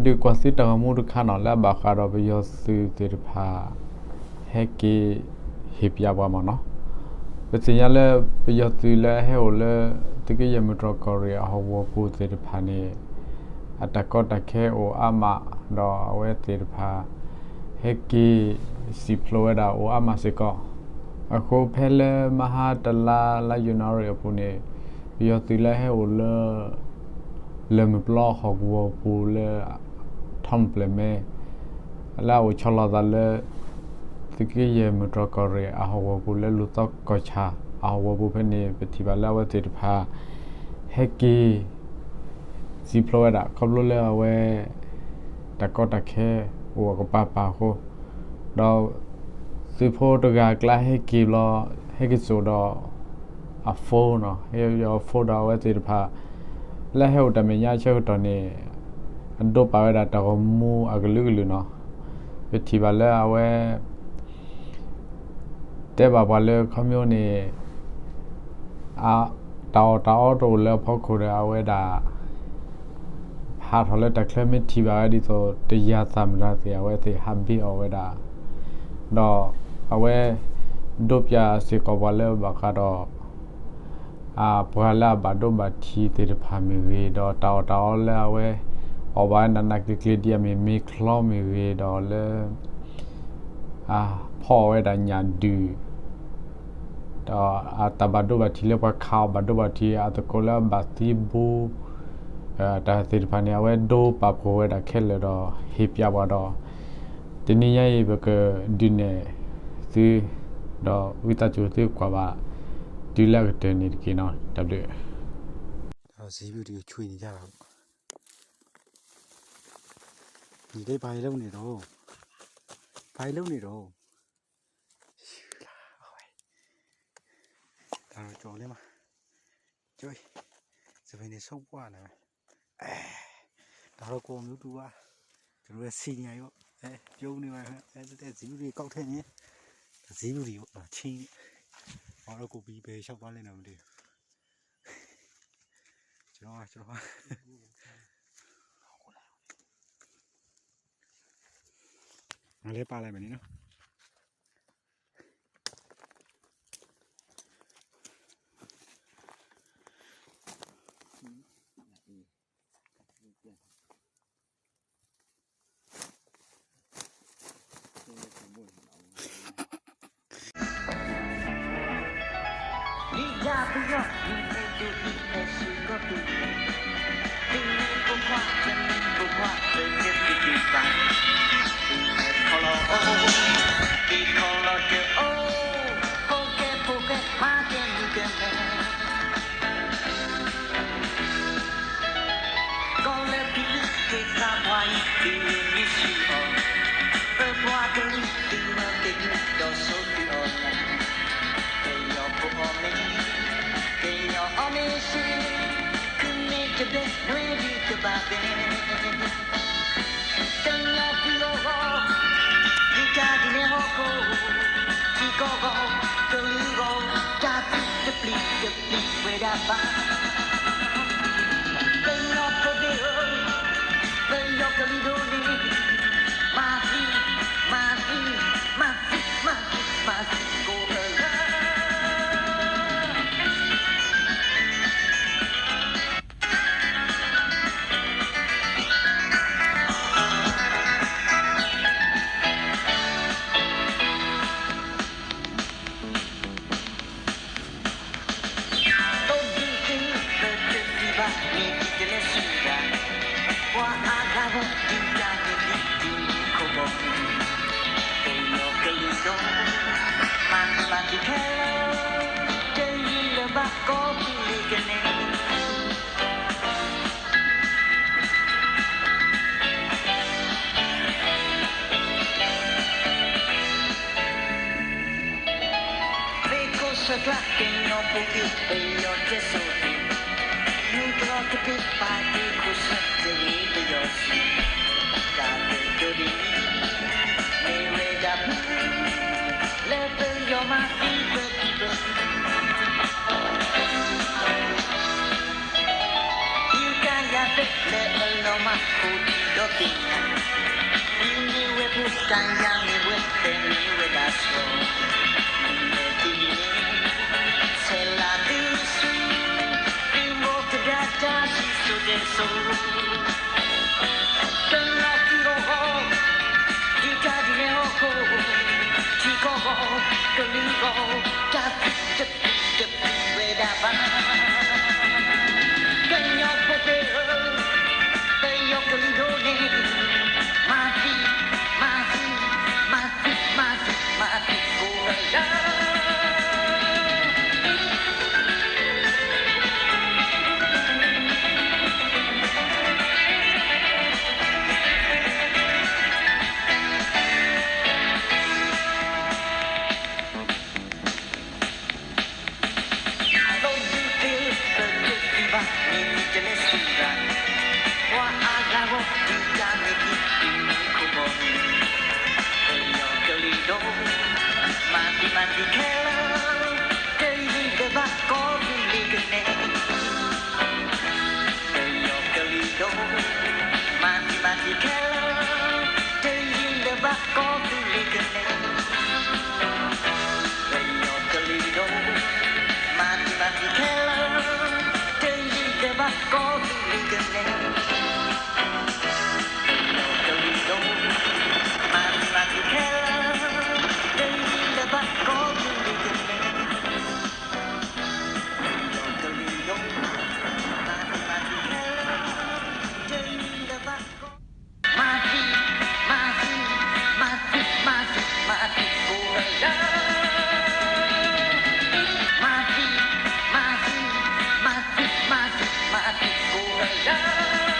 ဒုးကွၢ်သုတၢ်ဂီၤမူတခါနီၤ လၢအဘၣ်ဃးဒီးပယီၤသုးသ့ၣ်တဖၣ် ဟဲက့ၤဟ့ၣ်ပၠးပှၤမ့ၢ်နီၤ. ပသ့ၣ်ညါလၢ ပယီၤသုးလၢအဟဲအိၣ်လၢ သုးက့ယဲၢ်မုၢ်တြီၢ်ကီၢ်ရ့ၣ်အဟီၣ်ကဝီၤပူၤသ့ၣ်တဖၣ်န့ၣ် အတၢ်ကီတၢ်ခဲအိၣ်အါမး ဒီးအဝဲသ့ၣ်တဖၣ် ဟဲက့ၤစံၣ်ဖျိးဝဲဒၣ်အိၣ်အါမးစ့ၢ်ကီး. အဃိဖဲလၢမဟါတလါလါယနူၤအါရံၤအပူၤန့ၣ် ပယီၤသုးလၢဟဲအိၣ်လၢ လၢၢ်မုၢ်ပျီဟီၣ်ကဝီၤပူၤလၢ ထီၣ်ပျဲၢ်မဲ လၢအအိၣ်ဆီလီၤသးလၢ သုးက့ယဲၢ်မုၢ်တြီၢ်ကီၢ်ရ့ၣ်အဟီၣ်ကဝီၤပူၤလၢလူၤသီကီၢ်ဆၣ်အဟီၣ်ကဝီၤပူၤဖဲန့ၣ် ပထံၣ်ဘၣ်လၢအဝဲသ့ၣ်တဖၣ် ဟဲက့ၤ စံၣ်ဖျိးဝဲဒၣ် ခီဖျိလၢအဝဲ တၢ်ကီတၢ်ခဲအိၣ်အကပၤပၤအဃိ ဒီး သုးဖိတဂၤအကျါဟဲက့ၤဘျီ ဟဲက့ၤစိာ်ဒီး အ phone နီၤ, ဟဲက့ၤစိာ်အ phone ဒီးအဝဲသ့ၣ်တဖၣ် လၢဟဲအိၣ်တၢ်မဲာ်ညါအဆၢကတီၢ်န့ၣ် အဒိပာ်ဝဲဒၣ်တၢ်ဂီၤမူအကလုာ်ကလုာ်နီၤ. ပထံၣ်ဘၣ်လၢအဝဲ တဲဘၣ်ပှၤလၢခီဖျိန့ၣ် တၢ်အီၣ်တၢ်အီတအိၣ်လၢအဖီခိၣ်ဒီး အဝဲဒၣ် ဟးထီၣ်လၢတၢ်ချၢမ့ၢ်ထံၣ်ဘၣ်ဝဲဒ်သိး တယၤသးမတၤသ့ၣ် အဝဲသ့ၣ်ဟးဘ့အီၣ်ဝဲဒၣ်, ဒီးအဝဲ ဒိပၠးစ့ၢ်ကီးပှၤလၢဘၣ်ဃးဒီး အပှၤလၢအဘၣ်ဒိဘၣ်ထံးသ့ၣ်တဖၣ်မ့ၢ်ဂ့ၤ, ဒီးတၢ်အီၣ်တၢ်အီလၢအဝဲ အီၣ်ဘၣ်ဝဲနးနးကျံၤကျံၤဒ်အမ့ၢ်မ့ၤချီမ့ၢ်ဂ့ၤ, ဒီးလၢ အဖီအီၣ်ဝဲဒၣ်ညၣ်ဒုၣ် ဒီးအတၢ်ဘၣ်ဒိဘၣ်ထံးလၢပှၤခးအီၣ်ဘၣ်ဒိဘၣ်ထံး အသကိးလၢအဘၣ်သံဘိ တၢ်သ့ၣ်တဖၣ်န့ၣ် အဝဲဒိပာ်ဖှိၣ်ဝဲဒၣ်ခဲလၢာ်ဒီး ဟ့ၣ်ပၠးပှၤဒီး တနံၤညါအံၤ ပကဒုးနဲၣ်သု ဒီးဝံသးစူၤသုကွၢ်ဘၣ် တုၤလၢအကတၢၢ်န့ၣ်တက့ၢ်နီၤ. တၢ်ဘျုး ဒီးစံးဘျုးတက့ၢ် ဆွေနေကြတာပေါ့. ဒီးဘာလုပ်နေတော့ ဘာလုပ်နေတော့ တၢ်တော့ကၠီလဲမး ကၠီ စပယ်န့ၣ် ဆုတ်ပွားလာမယ် တၢ်တော့ကီမနုၤတူဘၣ် ကျွန်တော်တို့ senior ရော အဲ ပြောနေပါ အဲ တစံးဘူးတွေ ကောက်ထဲနေ တစံးဘူးတွေ ချင်း ဘာတော့ကိုပြီးပဲလျှောက်သွားလဲတော့မသိဘူး ကျွန်တော်က ကျွန်တော်က ငါလည်းပါလိုက်မယ်နီၤ ကီၢ်လၢပံၤလံက့ၤသးပှၢ်အံၤ တုၤမ့ၢ်ဆူၣ်အီၤ ပပှၤကလုာ်တုၤလီၤက့ၤ ဒီးဆိတုၤအီၤညါ ပယီၤဖိအီၣ်မ့ၤ ပယီၤအီၣ်မ့ၤဆ့ ခုမ့ၢ်တဘျဲၣ်နွံဒုတဘၣ်ဘဲ ကညီဘုးအီၣ်ဂီၢ် ဒုးတၢ်ဒုးနဲၣ်ဟီၣ်ခိၣ် ထံကီၢ်ဂီၢ် ကလုာ်ဂီၢ် တၢ်သံတပျံၤတပျံၤဝဲဒၣ်ဘၣ် ကညီဖိသ့ၣ်ဧၢ ပယီၤကလုာ်ဒိၣ်န့ၣ် မၤသံ မၤသံ မၤသံ မၤသံ မၤသံကိးဂၤ တိၢ်ဒုးသုး ပတသံဘၣ် မ့ၢ်ဒ်တလဲၤဆူၣ်တၢ် ပှၤအါဂၤဂီၢ် ဒုးတၢ်မ့ၢ်ဒ်ဒ်န့ၣ်ခိၣ်ဘီမုၢ် ပယီၤကလုာ်ဒိၣ် မၤမၤတံၤခဲလၢာ် တယံာ်လၢၤဘၣ်ကီၢ်သူလ့ၤကန့ၣ် သ့ၣ်ခိၣ်ဆၢကျါကညီဖိက့ၢ်ပယီၤကဲဆိးက့ၤ မုၢ်တြီၢ်တဘ့ၣ်ပာ်က့ၤခိၣ်ဆၢတဂ့ၤပယီၤဆံး တၢ်ကတိၤဒ်အံၤ မ့ၢ်ဝဲဒၣ်မုၢ် လၢပယီၤမၤသံပသံပသံ ယူၢ်တၢ်ယၤသ့လၢအလီၤမၢ်ခိၣ်ထံဒီ သ့ၣ်ညါ, ဒ်န့ၣ်ဝဲပူၤ တၢ်ယၤမ့ၢ်ဝဲ ဖဲမ့ၢ်ဝဲဒၣ်ဆှီ, မ့ၢ်သ့ၣ်ညါန့ၣ် ဆဲးလၤသုဆူ သုမိၢ်သဒါတၢ်စံၣ်စိၤတဲစိၤ, တနီၤခံဂီၤဂီၤ, ဒ်တၢ်ဒ်လဲၣ်အဃိ, ထံဂီၤဂီၤ, ကလံၤဂီၤ, တၢ်ဖံးတဖံးတဖံးဝဲဒၣ်ဘၣ်. ကညီဖိသ့ၣ်ဧၢ, ပယီၤကလုာ်ဒိၣ်န့ၣ် မၤသံ, မၤသံ, မၤသံ, မၤသံ, မၤသံကိးဂၤလၢာ်. ဒိၣ်ဒုးသ့ၣ်လၢပတသ့ဘၣ် မ့ၢ်တလဲၤဆူၣ်ရၤ, ပှၤအါဂၤဂီၢ် ဒုးတၢ်မ့ၢ်သံ ဒုးမ့ၢ်ခိၣ်ဘီမုၢ်, ပယီၤကလုာ်ဒိၣ် မၤသံမၤသံခဲလၢာ်, တယံၤလၢၤဘၣ်ကီၢ်သူလ့ၤကနဲ, ပယီၤကလုာ်ဒိၣ် မၤသံမၤသံခဲလၢာ်, တယံၤလၢၤဘၣ်ကီၢ်သူလ့ၤကနဲ, ပယီၤကလုာ်ဒိၣ် မၤသံမၤသံခဲလၢာ်, တယံၤလၢၤဘၣ်ကီၢ်သူလ့ၤကနဲ, ပယီၤကလုာ်ဒိၣ် မၤသံမၤသံခဲလၢာ်, တယံၤလၢၤဘၣ်ကီၢ်သူလ့ၤကနဲ, ပယီၤကလုာ်ဒိၣ် မၤသံမၤသံခဲလၢာ်, တယံၤလၢၤဘၣ်ကီၢ် မၤသံ, မၤသံ, မၤသံ, မၤသံ, မၤသံကိးဂၤလၢာ်, မၤသံ, မၤသံ, မၤသံ, မၤသံ, မၤသံကိးဂၤလၢာ်.